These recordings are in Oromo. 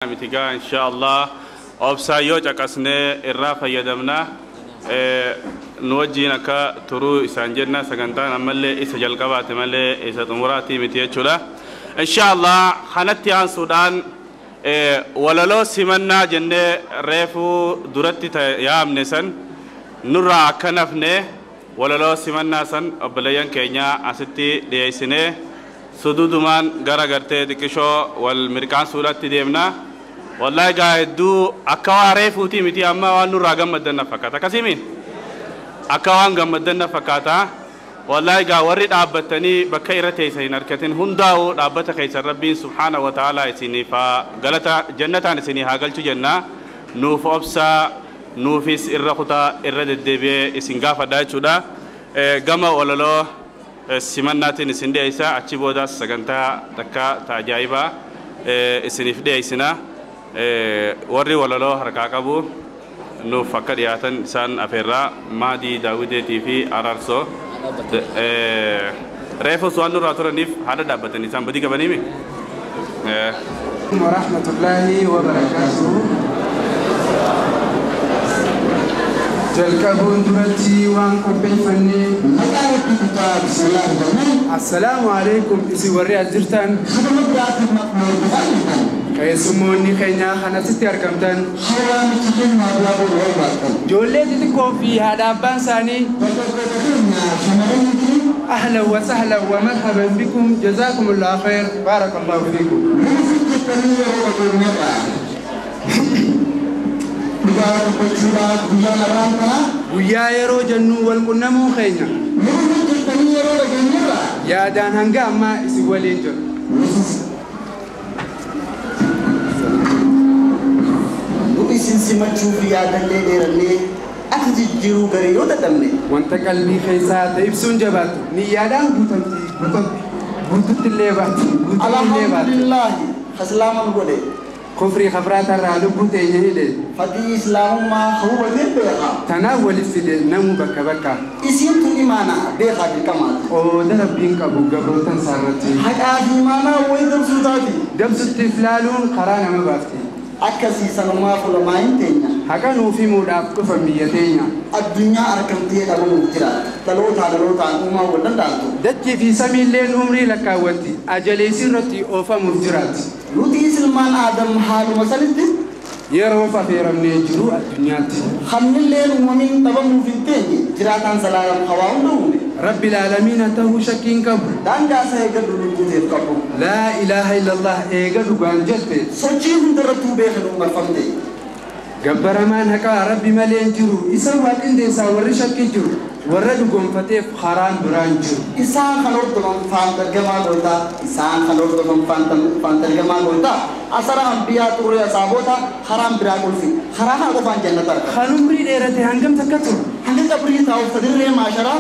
Miti gaa, insha Allah obsaa yoo caqasnee irraa fayyadamna. Nu wajjiin akka turuu isaan jenna. Sagantaan ammallee isa jalqabaate malee isa xumuraatii miti jechuudha. Insha Allah kanatti aansuudhaan walaloo simannaa jennee reefuu duratti yaamne san nurraa akka nafne, walaloo simannaa san obboleeyyan keenya asitti dhiyeessinee suduudumaan gara gartee xiqqishoo wal mirqaansuudhaatti deemna. Wallahi gaa, hedduu akka waa reefuutii miti, amma waan nurraa gammaddan na fakkaata. Akkasii akka waan gammaddan na fakkaata. Wallahi gaa, warri dhaabbattanii bakka irra teessan hin argatin hundaa'u dhaabbata keessan Rabbiin subhaana wa ta'ala isiniif haa galata jannataan isinii haa galchu jenna. Nuuf obsaa, nuufis irra kutaa irra deddeebi'ee isin gaafadha jechuudha. Gama walaloo simannaatiin isin dhiyeessa, achi boodaas sagantaa takka ta ajaa'ibaa isiniif dhiyeessina. Warri walaloo harkaa qabu nuuf akka dhiyaatan isaan afeerraa, Maadii Daawideetii fi Araarsoo. Reefus waan nurraa turaniif haadha dhaabbatanii isaan badii qabaniimi. ورحمة الله وبركاته. Jalqabuun duratti waan qopheeffannee, assalaamu alaikum isin warri as jirtan, keessummoonni keenya kan asitti argamtan, ijoollee xixiqqoo fi haadha abbaan isaanii, أهلا وسهلا ومرحبا بكم، جزاكم الله خير، بارك الله فيكم. Guyyaa yeroo jennu wal qunnamuu keenya yaadaan hanga ammaa isin waliin jiru. Nu isin simachuuf yaadallee dheerannee akka jijjiiruu garee yoo dadhabne, Wanta qalbii keessaa ta'e ibsuun jabaattu niyyaadhaan guutamti guututti illee baatti guututti illee baatti. Alhamdulillahi islaaman godhe. Kufrii kafraatarraa lubbuu teenya hidhe. Fadhii islaamummaa hubatee beekaa. Tanaaf walif fide namuu bakka bakka. Isiin tun imaana beekaa dirqamaati. Qooda Rabbiin qabu gabrootan isaarratti. Haqaa fi imaanaa wayii dabsuu taati. Dabsuttiif laaluun karaa nama baafti. Akkasii sanumaa fulamaa hin teenya. Haqa nuuf himuudhaaf dhufan biyya teenya. Addunyaa argamtee dhabamuuf jiraata. Dhalootaa dhalootaan uumaa wal danda'antu. Dachii fi samiilleen umrii lakkaawwatti, ajaleesii irratti oofamuuf jiraatti. Nuti ilmaan Aadam haaluma sanitti yeroo afeeramnee jiru addunyaatti. Hamnilleen uumamin dhabamuuf hin teenye, jiraataan salaalam hawaa hunda uume. Rabbi alaalamiina ta'uu shakkiin qabu. Daangaa isaa eeggadhu lubbuuteef qabu. Laa ilaaha illallah eega dhugaan jette. Sochii hundarrattuu beekan marfamte. Gabbaramaan haqaa Rabbi malee hin jiru. Isa waaqindeessaa warri shakkii jiru. Warra dhugoonfateef karaan biraan jiru. Isaan kan hordofan faantargamaa gootaa. Isaan kan hordofan faantargamaa gootaa. Asara ambiyaa xurree asaaboota karaan biraa qulfi. Karaa kana qofaan jannata argata. Kan umrii dheerate hangam takka turu. Hanga qabrii taa'uuf tadirree maasharaa.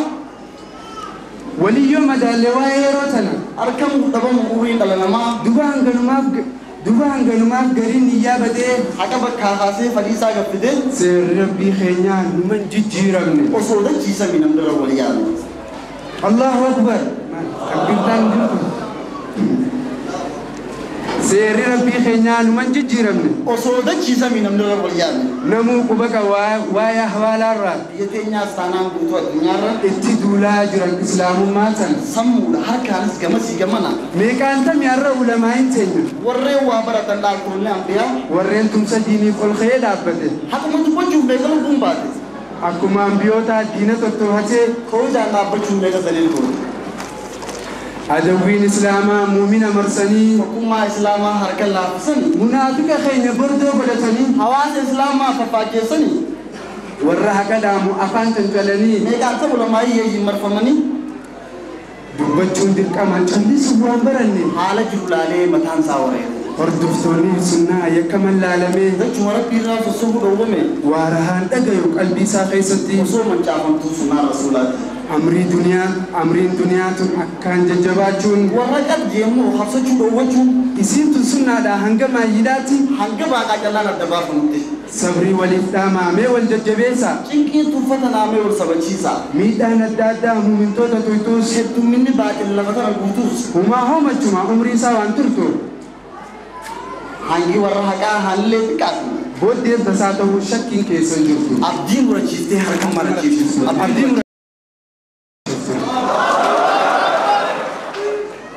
Waliyyoo madaallee waa'ee yeroo tana. Argamuu dhabamu umriin dhala namaa. Duba hanganumaaf gariin niyyaa badee. Haqa bakkaa kaasee fadhiisaa gaffitee. Seerri Rabbii keenyaa numan jijjiiramne. Osoo dachiisanii namni irra wal yaadu. Allahu akbar. Takbiirtaan jirtu. Seerri Rabbii keenyaa numan jijjiiramne. Osoo dachiisanii namni irra wal yaadu. Namuu quba qaba waa'ee ahwaalaarraa. Biyya teenyaas taanaan guutuu addunyaarra. Itti duulaa jiran islaamummaa sana. Sammuudha harkaanis gamasii gamana. Meeqaan tamii har'a ulamaa hin teenya. Warreen waa baratan dhaaltonni ambiyaa. Warreen tumsa diiniif ol ka'ee dhaabbate. Haquma dubbachuuf meeqa lubbuun baate. Akkuma ambiyootaa diina tottoohatee. Kabajaan dhaabbachuun meeqa zaliil goote. Adawwiin islaamaa muumina marsanii. Tokkummaa islaamaa harka laaffisanii. Munaafiqa keenya bordoo godhatanii. Hawaasa islaamaa faffaajeessanii. Warra haqa dhaamu afaan cancalanii. Meeqaan ta'u lamaa hiyyeeyyiin marfamanii. Dubbachuun dirqama, callisuuf waan baranne. Haala jiru laalee mataan isaa wareera. Hordoftoonni sunnaa yakka mallaalamee. Dachuma Rabbii irraa sossobuu dhowwame. Waarahaan dhagayu qalbii isaa keessatti. Osoo mancaafamtuu sunnaa rasuulaati. Amrii duniyaa, amriin duniyaa tun akkaan jajjabaachuun. Warra qabdi immoo habsachuu dhowwachuun. Isiin tun sunnaadhaa hanga maayyiidhaatti. Hanga baaqaa callaan adda baafamutti. Sabrii waliif dhaamaamee wal jajjabeessa. Cinqiin tuffata naamee wal sabachiisa. Miidhaan adda addaa muumintoota tuytuus. Heddumminni baaxil lafa tana guutuus. Humaa hoomachuma umrii isaa waan turtu. Hangi warra haqaa haallee xiqqaatu. Booddeen tasaa ta'uu shakkiin keessa hin jirtu. Abdii murachiiftee harka marachiiftu. Abdii murachiiftu.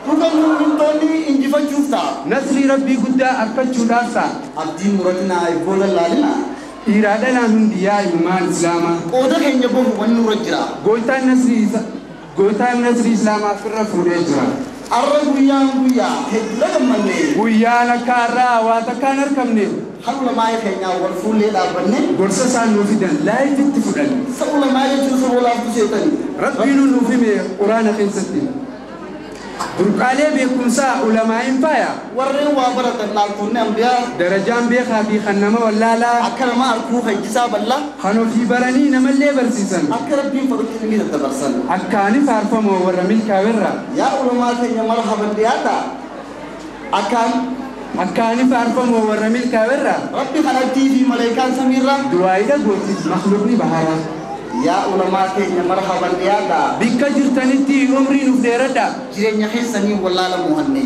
Dhuga muumintoonni injifachuuf ta'a. Nasrii rabbii guddaa argachuudhaaf ta'a. Abdii muratinaa eebboo lallaalina. Dhiiraa dhalaan hundi yaa ilmaan Islaamaa. Qooda keenya bohu wanni nurra jira. Gootaan nasrii Islaamaa ofirra fuudhee jira. Arra guyyaan guyyaa hedduu gammanne. Guyyaan akka har'aa waa takkaan argamne. Har ulamaa keenyaa wal fuullee dhaabbanne. Gorsa isaan nuu fidan laayifitti fudhan. Sa ulamaa jechuun saba laaftu seetani. Rabbiin nuuf hime quraana keessatti. Burqaalee beekumsaa ulamaa'iin faaya. Warreen waa baratan dhaaltonni ambiyaa. Darajaan beekaa fi kan nama wallaalaa. Akka nama arkuu fayyisaa bal'aa. Kan ofii baranii namallee barsiisan. Akka rabbiin fedhutti ilmi daddabarsan. Akkaani faarfamoo warra milkaa'erra. Yaa ulamaa keenya marhaban dhiyaata. Akkaan. Akkaani faarfamoo warra milkaa'erra. Rabbi kanattii fi maleekaan samiirra. Du'aayidha gootis makhluuqni baharaa. Yaa ulamaa keenya marhaban dhiyaata. Bikka jirtanitti umrii nuuf dheeradha. Jireenya keessanii wallaala mo'anne.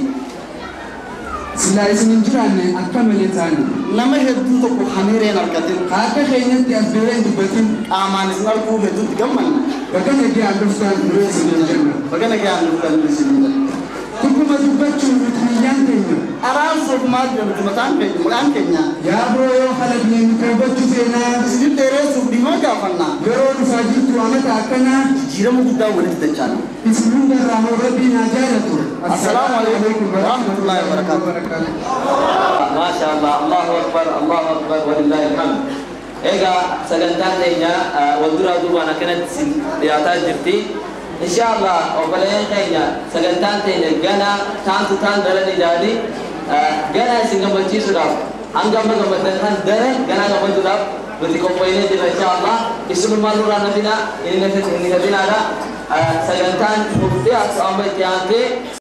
Silaa isin hin jiraanne akka malee taane. Nama hedduu tokko hamiireen argatin. Akka keenyatti as bahee hin dubbatin. Qaamaan isin arguu hedduutti gammanna. Baga nagaan dhuftan nu isiniin jenna. Baga nagaan dhuftan nu isiniin jenna. Dhuguma dubbachuun nuti niyyaan keenya. Araarsuuf maal jedha nuti mataan keenya maqaan keenya. Yaa boo yoo halakne nu torbachuu seenaa. Isin dheeressuuf dhiifama gaafanna. Yeroo dhufaa jirtu amata akkanaa. Jijjiirama guddaa walitti dachaana. Isin hundarraa hoo rabbiin haa jaalatu. Assalaamu alaikum warahmatullahi wabarakatuh. Maasha Allah, Allahu Akbar, Allahu Akbar, walillahi alhamd. Egaa sagantaan keenya wal duraa duubaan akkanatti dhiyaataa jirti. Inshallah obboleeyyan keenya sagantaan teenya gana taantu taan daran ilaali gana isin gammachiisuudhaaf hanga amma gammaddan kan daran gana gammachuudhaaf nuti qophoofnee jirra inshallah isinummaan nurraa nafina inni nafinaadha sagantaan nuuf dhiyaatu amma itti aantee.